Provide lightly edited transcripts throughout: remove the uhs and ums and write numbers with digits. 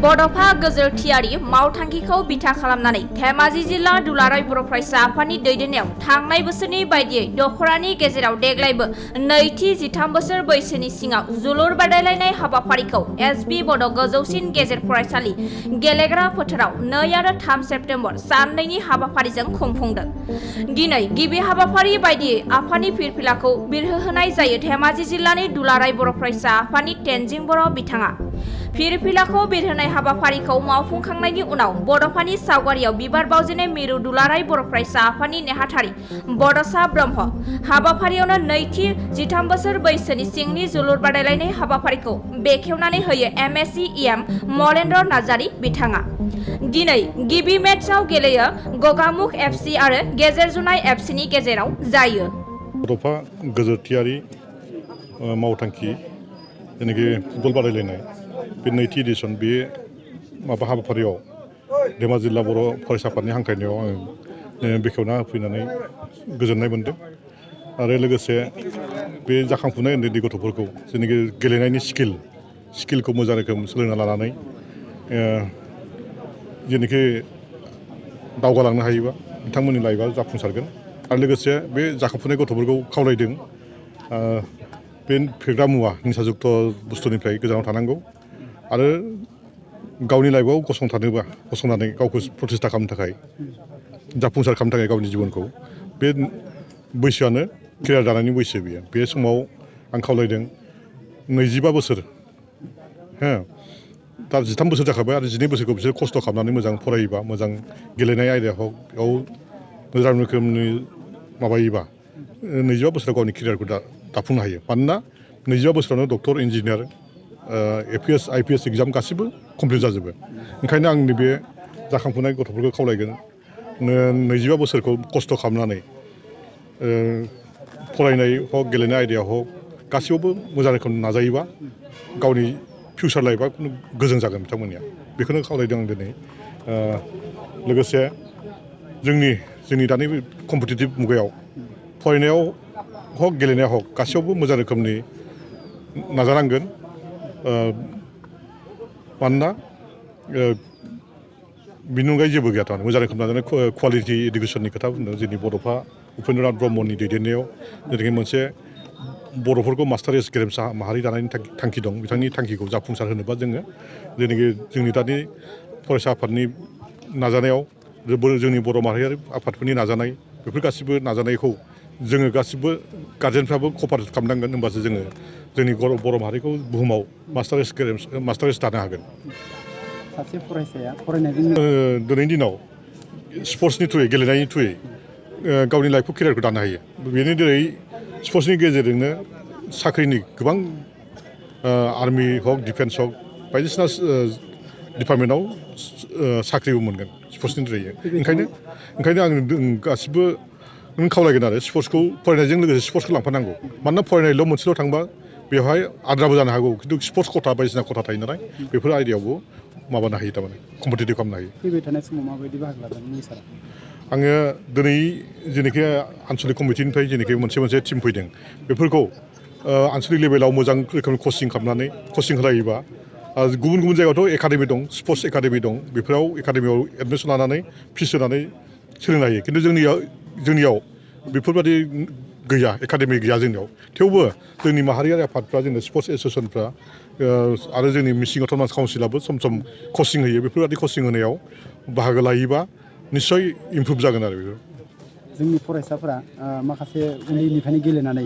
बड'फा गोजोरथियारि मावथांखिखौ बिथा खालामनानै धेमाजि जिल्ला दुलाराय बर' फरायसा आफादनि दैदेननायाव थांनाय बोसोरनि बायदियै दखरानि गेजेराव देग्लायबो नैथि 13 बोसोर बैसोनि सिङाव जोलुर बादायलायनाय हाबाफारिखौ एसबि बड' गोजौसिन गेजेर फरायसालि गेलेग्रा फोथाराव 2 आरो 3 सेप्तेम्बर साननैनि हाबाफारिजों खुंफुंदों। दिनै गिबि हाबाफारि बायदियै आफादनि फिरफिलाखौ बिरहोहोनाय जायो। धेमाजि जिल्लानि दुलाराय बर' फरायसा आफादनि तेनजिं बर' बिथाङा फिरफिलाखौ बिरहोनाय हाबाफारिखौ मावफुंखांनायनि उनाव बड'फानि सावगारियाव बिबार बावजेननाय मिरु दुलाराय बर' फरायसा आफादनि नेहाथारि बड'सा ब्रह्म हाबाफारियावनो नैथि 13 बोसोर बैसोनि सिंनि जोलुर बादायलायनाय हाबाफारिखौ बेखेवनानै होयो एमएसि इएम मलेन्द्र नार्जारि बिथाङा। दिनै गिबि मेचआव गेलेयो गगामुख एफसि आरो गेजेरजुनाय एफसिनि गेजेराव जायो। बड'फा गोजोरथियारि मावथांखि जेनाखि फुटबल बादायलायनाय बे नैथि एडिसन बे हाबाफारियाव धेमाजि जिल्ला बर' फरायसा आफादनि हांख्रायनायाव आङो बेखेवना होफैनानै गोजोननाय मोनदों आरो लोगोसे बे जाखांफुनाय उन्दै उन्दै गथ'फोरखौ जेनाखि गेलेनायनि स्किलखौ मोजां रोखोम सोलोंना लानानै जेनाखि दावगालांनो हायोबा बिथांमोननि लाइफआ जाफुंसारगोन आरो लोगोसे बे जाखांफुनाय गथ'फोरखौ खावलायदों बे फेग्रा मुवा निसाजुक्त बुस्थुनिफ्राय गोजानाव थानांगौ आरो गावनि लाइफआव गसंनानै गावखौ प्रतिष्ठा खालामनो थाखाय जाफुंसार खालामनो थाखाय गावनि जिबनखौ बे बैसोआनो केरियार दानायनि बैसो बेयो। बे समाव आं खावलायदों 25 बोसोर दा 13 बोसोर जाखाबाय आरो 12 बोसोरखौ बिसोर खस्थ' खालामनानै मोजां फरायोबा मोजां गेलेनाय आयदायाव मोजां रोखोमनि माबायोबा 25 बोसोराव गावनि केरियारखौ दाफुंनो हायो। मानोना 25 बोसोरावनो doctor engineer APS IPS exam गासिबो कमप्लिट जाजोबो। ओंखायनो आंनि बे जाखांफुनाय गथ'फोरखौ खावलायगोन 25 बोसोरखौ खस्थ' खालामनानै फरायनाय हक गेलेनाय आयदायाव हक गासैयावबो मोजां रोखोम नाजायोबा गावनि फिउचार लाइफआ गोजों जागोन बिथांमोननिया। बेखौनो खावलायदों आं दिनै। लोगोसे जोंनि दानि कम्पिटिटिभ मुगायाव फरायनायाव हक गेलेनायाव हक गासैयावबो मोजां रोखोमनि नाजानांगोन। मानोना बिनि अनगायै जेबो गैया थारमाने मोजां रोखोम नाजानाय कुवालिटि इडुकेसननि खोथा बुंदों जोंनि बड'फा उपेन्द्रनाथ ब्रह्मनि दैदेननायाव जेरैहाय मोनसे बर'फोरखौ मास्टारेस गेरेमसा माहारि दानायनि थांखि दं। बिथांनि थांखिखौ जाफुंसार होनोबा जोङो जेनाखि जोंनि दानि फरायसा आफादनि नाजानायाव जोंनि बर' माहारियारि आफादफोरनि नाजानाय बेफोर गासिबो नाजानायखौ जोङो गासिबो गार्जेनफ्राबो कपारेट खालामनांगोन। होमबासो जोङो जोंनि बर' माहारिखौ बुहुमाव मास्टारेस दानो हागोन। सासे फरायसाया फरायनायजों दिनैनि दिनाव स्पर्ट्सनि थ्रुयै गेलेनायनि थ्रुयै गावनि लाइफखौ केरियारखौ दानो हायो। बेनि दिनै स्पर्ट्सनि गेजेरजोंनो साख्रिनि गोबां आर्मि हक डिफेन्स हक बायदिसिना डिपार्टमेन्टआव साख्रिबो मोनगोन स्पर्ट्सनि थ्रुयै। ओंखायनो आं गासिबो खावलायगोन आरो स्पर्ट्सखौ फरायनायजों लोगोसे स्पर्ट्सखौ लांफानांगौ। मानोना फरायनायल' मोनसेल' थांबा बेवहाय आद्राबो जानो हागौ। खिन्थु स्पर्ट्स खथा बायदिसिना खथा थायो नालाय बेफोर आयदायावबो माबानो हायो थारमाने कम्पिटिटिभ खालामनो हायो। फैबाय थानाय समाव माबायदि बाहागो लागोन सारा? आङो दिनै जेनाखि आनसलिक कमिटिनिफ्राय जेनाखि मोनसे टिम फैदों बेफोरखौ आनसलिक लेभेलाव मोजां रोखोमनि कचिं होलायोबा गुबुन जायगायावथ' एकाडेमि दं, स्पर्ट्स एकाडेमि दं। बेफोराव एकाडेमियाव एडमिसन लानानै फिस होनानै सोलोंनो हायो। खिन्थु जोंनियाव बेफोरबायदि गैया, एकाडेमि गैया जोंनियाव। थेवबो जोंनि माहारियारि आफादफ्रा जोंनि स्पर्ट्स एस'सियेसनफ्रा आरो जोंनि मिसिं अट'नमास काउन्सिलाबो सम सम कचिं होयो। बेफोरबायदि कचिं होनायाव बाहागो लायोबा निस्सय इमप्रुभ जागोन आरो बेफोर। जोंनि फरायसाफोरा माखासे उन्दैनिफ्रायनो गेलेनानै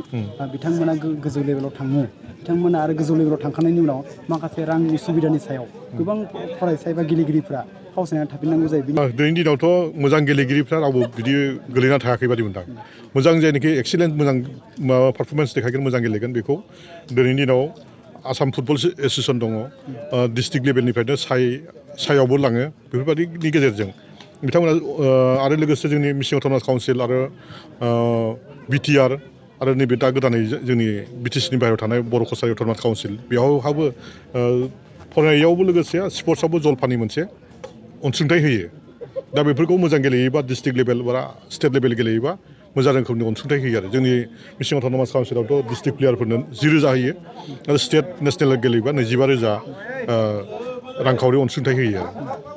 बिथांमोना गोजौ लेभेलाव थाङो। बिथांमोना आरो गोजौ लेभेलाव थांखांनायनि उनाव माखासे रांनि सुबिदानि सायाव गोबां फरायसा एबा गेलेगिरिफ्रा फावसायनानै थाफिननांगौ जायो। दिनैनि दिनावथ' मोजां गेलेगिरिफ्रा रावबो बिदि गोलैना थायाखै बादि मोनदां। मोजां जायनाखि एक्सिलेन्ट मोजां पारफरमेन्स देखायगोन, मोजां गेलेगोन बेखौ दिनैनि दिनाव आसाम फुटबल एस'सियेसन दङ। डिस्ट्रिक्ट लेभेलनिफ्रायनो सायावबो लाङो। बेफोरबायदिनि गेजेरजों बिथांमोना आरो लोगोसे जोंनि मिसिं अट'नमास काउन्सिल आरो बिटिआर आरो नैबे दा गोदानै जोंनि बिटिसिनि बाहेरायाव थानाय बर' कसारि अट'नमास काउन्सिल बेयावहाबो फरायनायावबो लोगोसे स्पर्ट्सआवबो जलफानि मोनसे अनसुंथाइ होयो। दा बेफोरखौ मोजां गेलेयोबा डिस्ट्रिक्ट लेभेल बा स्टेट लेभेल गेलेयोबा मोजां रोखोमनि अनसुंथाइ होयो आरो जोंनि मिसिं अट'नमास काउन्सिलावथ' डिस्ट्रिक्ट प्लेयारफोरनो 10,000 होयो आरो स्टेट नेसनेल गेलेयोबा 25,000 रांखावरि अनसुंथाइ होयो आरो